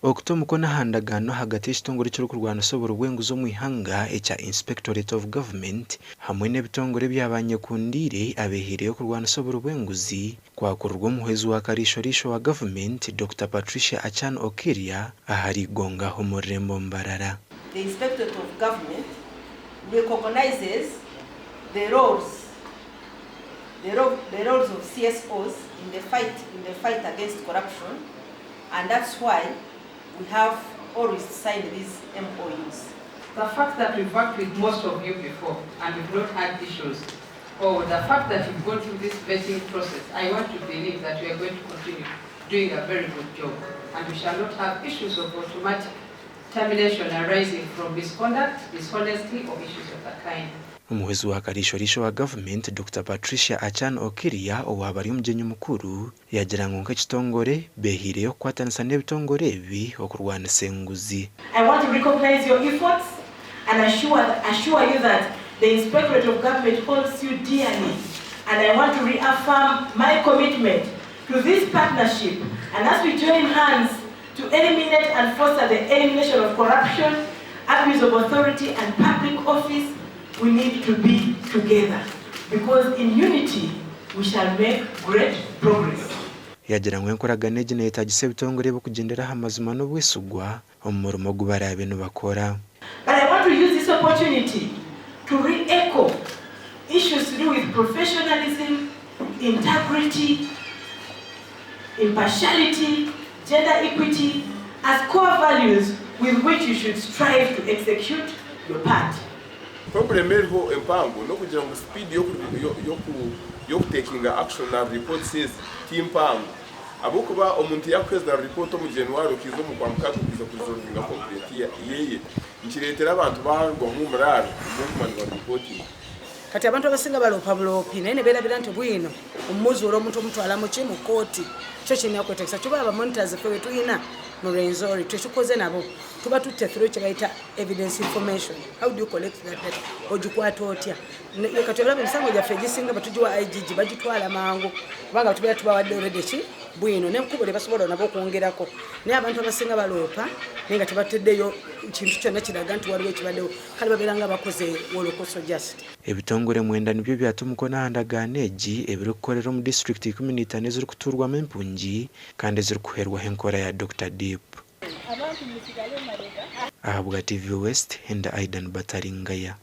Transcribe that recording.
Okuta omukono aha ndagaano ahagati y'ekitongore ekirikurwanisa oburi bw'enguzi omu ihanga ekya Inspectorate of Government hamwe n'ebitongore ebya banyekundiire abehaireyo kurwanisa oburi bw'enguzi kwakurirwa omuhwezi wa kariisho-riisho wa gavumenti Dokita Patricia Achan Okiria ahari Igonga omu rurembo Mbarara. The Inspectorate of Government recognises the roles the the roles of CSOs in the fight in the fight against corruption and that's why we have always signed these MOUs. The fact that we've worked with most of you before and we've not had issues, or the fact that you've gone through this vetting process, I want to believe that we are going to continue doing a very good job and we shall not have issues of automatic termination arising from misconduct, dishonesty or issues of the kind. Omuhwezi wa kariisho-riisho wa gavumenti, Dokita Patricia Achan Okiria owaaba ari omugyenyi mukuru, yaagira ngu nk'ekitongore beehaireyo kukwatanisa n'ebitongore ebi okurwanisa enguzi. I want to recognize your efforts and assure, assure you that the Inspectorate of Government holds you dearly. And I want to reaffirm my commitment to this partnership. And as we join hands to eliminate and foster the elimination of corruption, abuse of authority and public office, we need to be together. Because in unity, we shall make great progress. Yaagira ngu enkoragana egi neyetaagisa ebitongore ebi kugyendera aha mazima n'obwesigwa omu murimo ogu baraabe nibakora. But I want to use this opportunity to re-echo issues to do with professionalism, integrity, impartiality, gender equity as core values with which you should strive to execute your part. Problem eriho empango n'okugira ngu speed y'okutakinga action na reports ezi ti mpango ahabw'okuba omuntu yakuheereza report omu January okiiza omu Kwamukaaga okiiza kuresolvinga complaint yeye nikireetera abantu barugwamu omuraaro ogw'okuguma nibareportinga. Kati abantu abasinga baloopa buloopi naye ne beerabira nti bwino omuzuula omuntu omutwala muki mu kkooti kyo kirina kwetegesa kyuba aba monitors ffe betulina mu Rwenzori tekikoze nabo tuba tutte through kye bayita evidence information. How do you collect that data? Ogikwata otya? Kati olaba emisango gyaffe egisinga batugiwa IGG bagitwala mangu kubanga tubeera tubawadde already ki bwino n'ekkubo lye basobola nabo okwongerako, naye abantu abasinga baloopa naye nga tebateddeyo kintu kyonna kiraga nti waliwo ekibaddewo, kale babeera nga bakoze wolokoso just. Ebitongore mwenda nibyo byata omukono aha ndagaano egi ebirikukorera omu disiturikiti 15 ezirikutuurwamu empungi kandi ezirikuheerwaho enkora ya Dokita Deep. Ahabwa TV West, Henda Aidan Bataringaya.